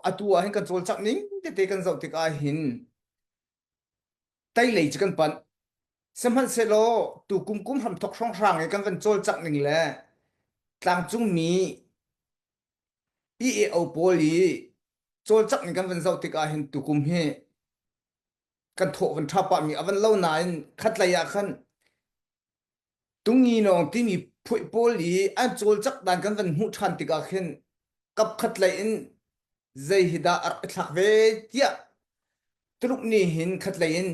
atu ah hin kan cawlcangh ning tete kan zoh tikah hin tei lei cu kan panh. Sihmanhsehlaw tu kum kum hramthok hrawnghrang i kan van cawlcangh ning le tlangcungmi EAO pawl i cawlcangh ning kan van zoh tikah hin tukum hi kan thawh van ṭha pahmi a van lo nain khatlei ah khan Tunginawng timi phuih pawl i an cawlcangh dan kan van hmuh ṭhan tikah khin kapkhat lei in zei hi dah a rak i thlak ve tiah Tuluk nih hin khatlei in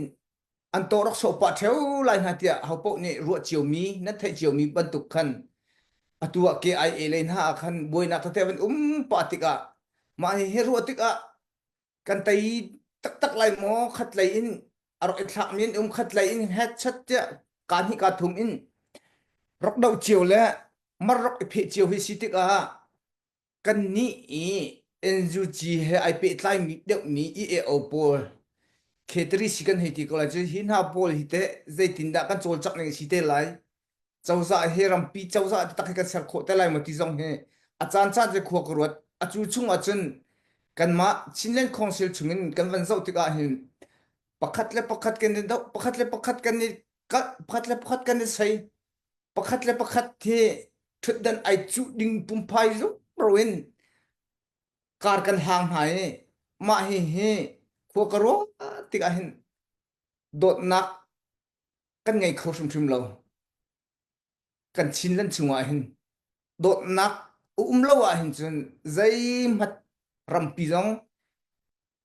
an tawh rak sawh pah ṭheo lai hna tiah hopaoh nih ruah ciomi nan theih ciomi bantuk khan atu ah KIA lei hna ah khan buainak tete van um pah tikah mah hi ruah tikah kan tei taktak lai maw khatlei in a rak i thlakmi an um khatlei in headset tiah kaa hnih kaa thum in rak doh cio le mar rak i pheh cio hi si tikah kan nih i NUG he ai pehtlaimi deuhmi EAO pawl K3 si kan hei ti ko lai cu hi hna pawl hi teh zeitindah kan cawlcangh ning si te lai cozah hi rampi cozah taktak hi kan ser khawh te lai maw ti zong hi a caan caan cu khua ka ruat a cu chung ahcun kanmah Chinland Council chungin kan van zoh tikah hin pakhat le pakhat kan i doh pakhat le pakhat kan i pakhat le pakhat kan i sei pakhat le pakhat hi ṭhutdan ai cuh ding pumphai rumro in kar kan hlang hna i mah hi hi khua ka ruah tikah hin dawtnak kan ngei kho hrimhrim lo. Kan Chinland chungah hin dawtnak a um lo ahhin cun zeihmanh rampi zong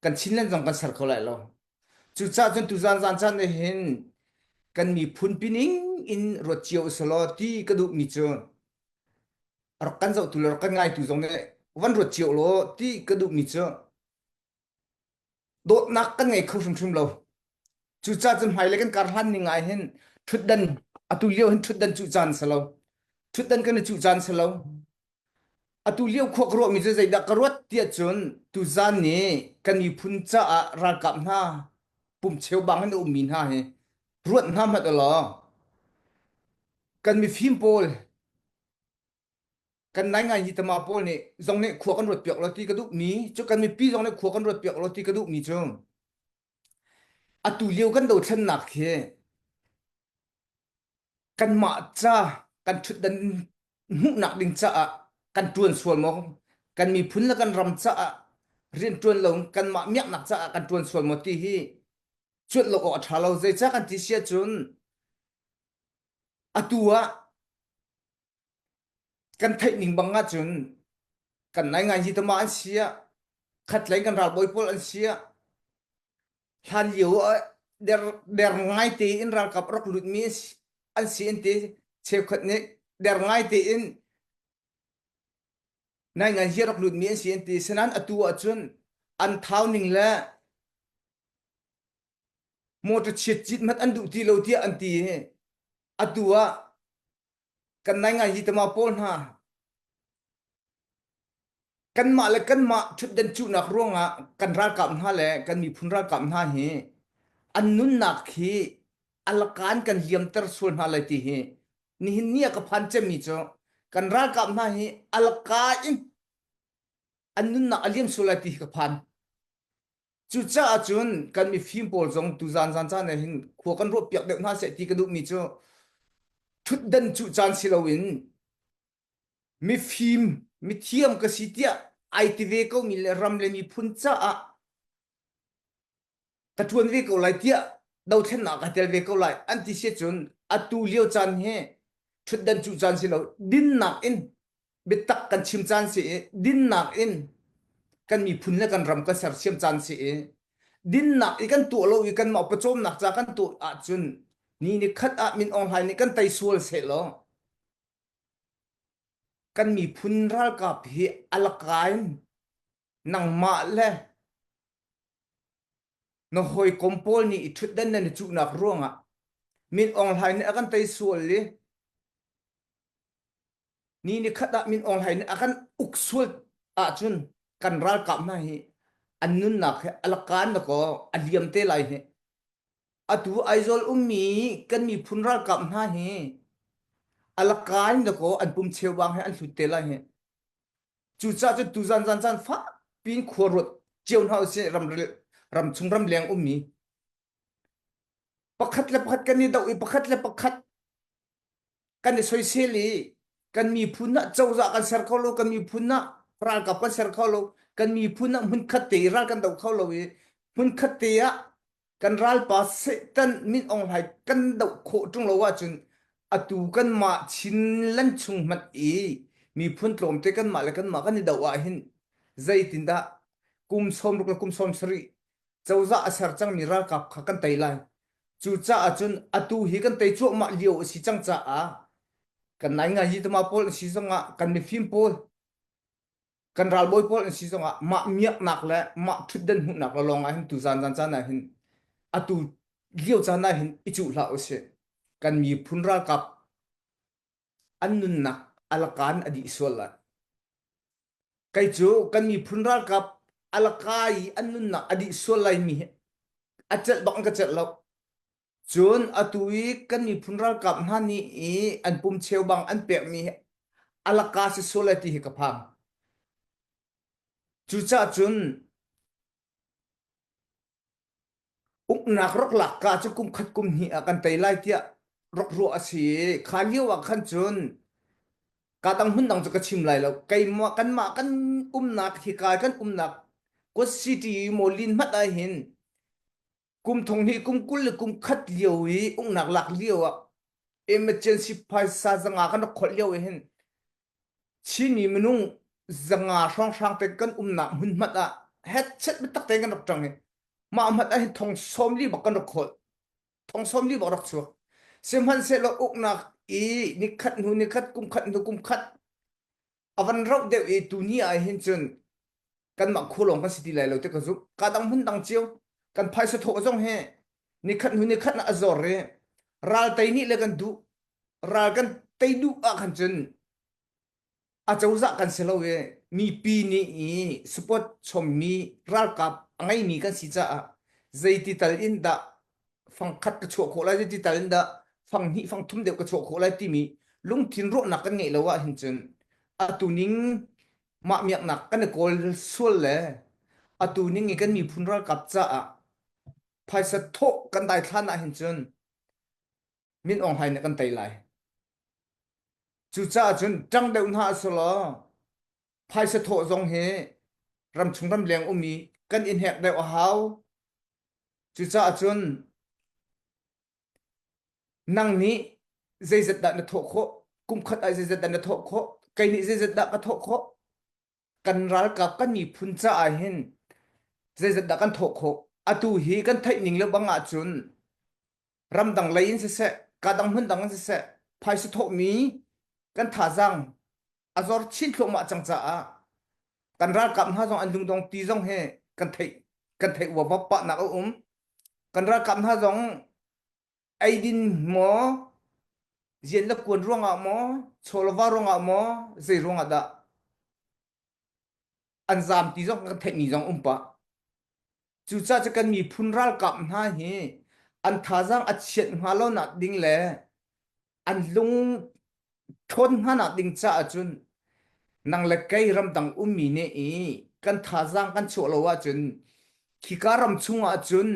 kan Chinland zong kan ser kho lai lo. Cucaah cun tuzan zan caan nih hin kan miphun pi ning in ruat cio usalaw ti ka duhmi cu rak kan zohtu le rak kan ngaitu zong nih van ruat cio law ti ka duhmi cu dawtnak kan ngei kho hrimhrim lo. Cucaah cun hmailei kan kar hlan ning ah hin ṭhutdan atu lio hin ṭhutdan cuh caan si lo. Ṭhutdan kan i cuh caan si lo. Atu lio khua ka ruahmi cu zeidah ka ruat tiah cun tuzan nih kan miphun caah ralkap hna pum cheubang in a ummi hna hi ruat hna hmanh ulaw kan mifim pawl kan naingai hi tama pawl nih zong nih khua kan ruat piak lo ti ka duhmi cu kan mipi zong nih khua kan ruat piak lo ti ka duhmi cu atu lio kan dothlennak hi kanmah ca kan ṭhutdan hmuhnak ding caah kan ṭuan sual maw kan miphun le kan ram caah rian ṭuan lo kanmah miaknak caah kan ṭuan sual maw ti hi cuanh lo awk a ṭha lo zeicah kan ti si ahcun atu ah Kan theih ning bang ahcun kan nainganzi tama an si ah khatlei kan ralbawi pawl an si ah hlan lio ah der der ngai tein ralkap rak lutmi an si an ti cheukhat nih der ngai tein nainganzi rak lutmi an si an ti sinain atu ahcun an thau ning le motor chiat cit hmanh an duh ti lo tiah an ti i atu ah Kan nai hi tama pawl hna kanmah le kanmah ṭhutdan cuhnak ruangah kan ralkap hna le kan miphun ralkap hna hi an nunnak hi alakan kan liamter sual hna lai ti hi nihin ni ah ka phan cemmi cu kan ralkap hna hi alaka in an nunnak a liam sual lai ti hi ka phan. Cucaah cun kan mifim pawl zong tuzan zan caan ah hin khua kan ruah piak deuh hna seh ti ka duhmi cu ṭhutdan cuh caan si loin mifim mithiam ka si tiah ai ti ve komi le ram le miphun caah ka ṭuan ve ko lai tiah dothlennak ka tel ve ko lai an ti si cun atu lio caan hi ṭhutdan cuh caan si lo dinnak in biatak kan chim caan si i dinnak in kan miphun le kan ram kan sersiam caan si i dinnak i kan tuah lo i kanmah pawcawmnak ca kan tuah ahcun ni ni khat ah Min Aung Hlaing nih kan tei sual seh law kan miphun ralkap hi alaka in nangmah le na hawikom pawl nih i ṭhutdan nan i cuhnak ruangah Min Aung Hlaing nih a kan tei sual i Ni ni khat ah Min Aung Hlaing nih a kan uk sual ahcun kan ralkap hna hi an nunnak hi alakan na kaw a liam te lai hi. Atu Aizawl ummi kan miphun ralkap hna hi alakan na kaw an pum cheubang hi an hlut te lai hi. Cucaah cun tuzan zan caan fak piin khua ruat. cio hna usih ramril ramchung ramleng ummi pakhat le pakhat kan i doh i pakhat le pakhat kan i soisel i kan miphun ah cozah kan ser kho lo kan miphun ah ralkap kan ser kho lo kan miphun ah hmunkhat te i ral kan do kho lo i hmunkhat te ah kan ralpa Satan Min Aung Hlaing kan doh khawh ṭung lo ahcun atu kanmah Chinland chung hmanh i miphun tlawmte kanmah le kanmah kan i doh ah hin zeitindah kum 60 le kum 70 cozah a ser cangmi ralkap kha kan tei lai. Cucaah cun atu hi kan tei cuahmah lio a si cang caah kan naingai tama pawl an si zongah kan mifim pawl kan ralbawi pawl an si zongah mah miaknak le mah ṭhutdan hmuhnak le lawng ah hin tu zan zan caan ah hin atu lio caan ah hin i cuh hlah usih. Kan miphun ralkap an nunnak alakan a dih sual lai. Kei cu kan miphun ralkap alaka i an nunnak a dih sual lai mi hi a celh bak in ka celh lo. Cun atu i kan miphun ralkap hna nih i an pum cheubang an pekmi hi alaka si sual lai ti hi ka phang. Cucaah cun Uknak rak lak ka cu kum khat kum hnih ah kan tei lai tiah rak ruah a si i kha lio ah khan cun ka dang hmun dang cu ka chim lai lo. Keimah kanmah kan umnak hika kan umnak Quad City Molin hmanh ah hin kum thong hnih kum 20 le kum khat lio i uknak lak lio ah emergency phaisa zanga kan rak kholh lio ah hin Chinmi minung 500 hrawnghrang te kan umnak hmun hmanh ah hetchet biatak tein kan rak ṭang i mah hmanh ah hin thong 40 bak kan rak khawlh. Thong 40 bak rak chuak. Sihmanhsehlaw uknak i nikhat hnu nikhat kum khat hnu kum khat a van rauh deuh i tuni ah hin cun kanmah khua lawng kan si ti lai lo ti ka zumh. Ka dang hmun dang cio kan phaisa thawh zong hi nikhat hnu nikhat na a zor i ral tei nih le kan duh ral kan tei duh ah khan cun a cozah kan si lo i mipi nih i support chommi ralkap a ngeimi kan si caah zeiti tal in dah fangkhat ka chuah khawh lai zeiti tal in dah fang hnih fang thum deuh ka chuah khawh lai timi lungthin ruahnak kan ngeih lo ah hin cun atu ning mah miaknak kan i kawl sual le atu ning i kan miphun ralkap caah phaisa thawh kan daithlan ah hin cun Min Aung Hlaing nih kan tei lai. Cucaah cun ṭang deuh hna selaw phaisa thawh zong hi ramchung ramleng ummi kan i hnek deuh a hau. Cucaah cun nang nih zeizat dah na thawh khawh, kum khat ah zeizat dah na thawh khawh, kei nih zeizat dah ka thawh khawh, kan ralkap kan miphun caah hin zeizat dah kan thawh khawh. Atu hi kan theih ning le bang ahcun ramdang lei in siseh kadang hmun dang in siseh phaisa thawhmi kan thazaang a zor chin thluahmah cang caah kan ralkap hna zong an lungdong ti zong he kan theih kan theih uapa pahnak a um kan ralkap hna zong eidin maw zian le kuan ruangah maw chawlva ruangah maw zei ruangah dah an zaam ti zong kan theihmi zong um pah Cucaah cu kan miphun ralkap hna hi an thazaang a chiat hnga lo nak ding le an lung ṭhawn hnga nak ding caah cun nang le kei ramdang ummi nih i kan thazaang kan chuah lo ahcun khika ram chung ahcun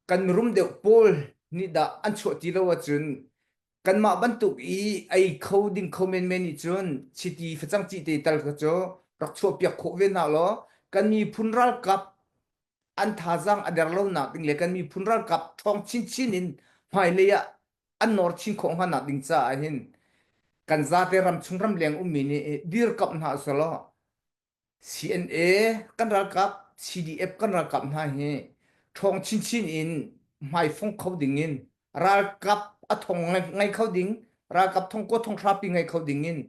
kan mirum deuh pawl nih dah an chuah ti lo ahcun kanmah bantuk i ei kho ding kho menmen nih cun chiti facang cite tal kha cu rak chuahpiak khawh ve hna law kan miphun ralkap an thazaang a der lo nak ding le kan miphun ralkap ṭhawng chinchin in hmailei ah an nawr chin khawh hnga nak ding caah hin kan zate ramchung ramleng ummi nih dirkamh hna usalaw CNA kan ralkap, CDF kan ralkap hna hi ṭhawng chinchin in hmaifong kho ding in ralkap a thong ngei kho ding, ralkap thong ko thong hrapi ngei kho ding in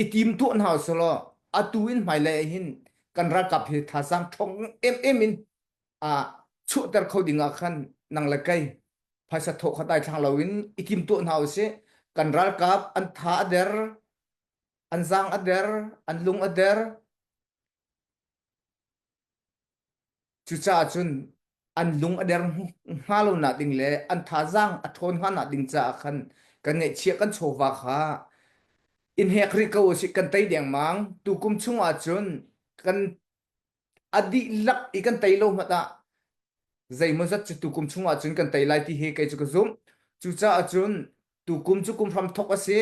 i tim tuah hna usulaw atu in hmailei ah hin kan ralkap hi thazaang ṭhawng emem in a chuahter kho ding ah khan nang le kei phaisa thawh kha dai thlang loin i tim tuah hna usih. Kan ralkap an tha a der, an zaang a der, an lung a der. Cucaah cun an lung a der hnga lo nak ding le an thazaang a ṭhawn hnga nak ding caah khan kan ngaihchiah kan chawva kha in hek rih ko usih kan tei dengmang. Tukum chung ah cun kan. A dihlak i kan tei lo hmanh ah zeimawzat cu tukum chungah cun kan tei lai ti hi kei cu ka zumh. Cucaah cun tukum cu kum hram thok a si,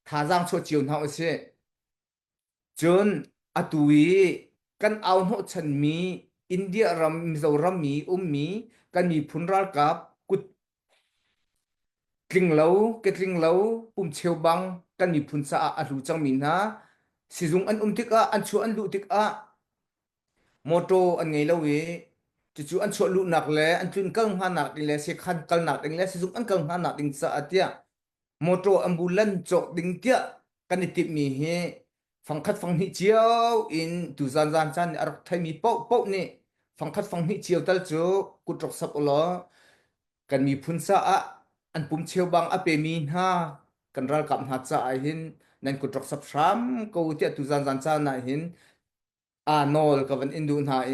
thazaang chuah cio hna usih. Cun atu i kan au hnawhchanmi India ram, Mizoram mi ummi kan miphun ralkap kut tlinglo, ke tlinglo, pum cheubang kan miphun caah a hlu cangmi hna sizung an um tikah an chuah an luh tikah mawṭaw an ngei lo i cucu an chuah luhnak le an tlun kal hnganak ding le sekhan kalnak ding le sizung an kal hnganak ding caah tiah mawṭaw ambulance cawk ding tiah kan i timhmi hi fangkhat fanghnih cio in tuzan zan caan nih a rak theimi paohpaoh nih fangkhat fanghnih cio tal cu kut rak sap ulaw kan miphun caah an pum cheubang a pemi hna kan ralkap hna caah hin nan kut rak sap hram ko tiah tuzan zan caan ah hin aa nawl ka van in duh hna i.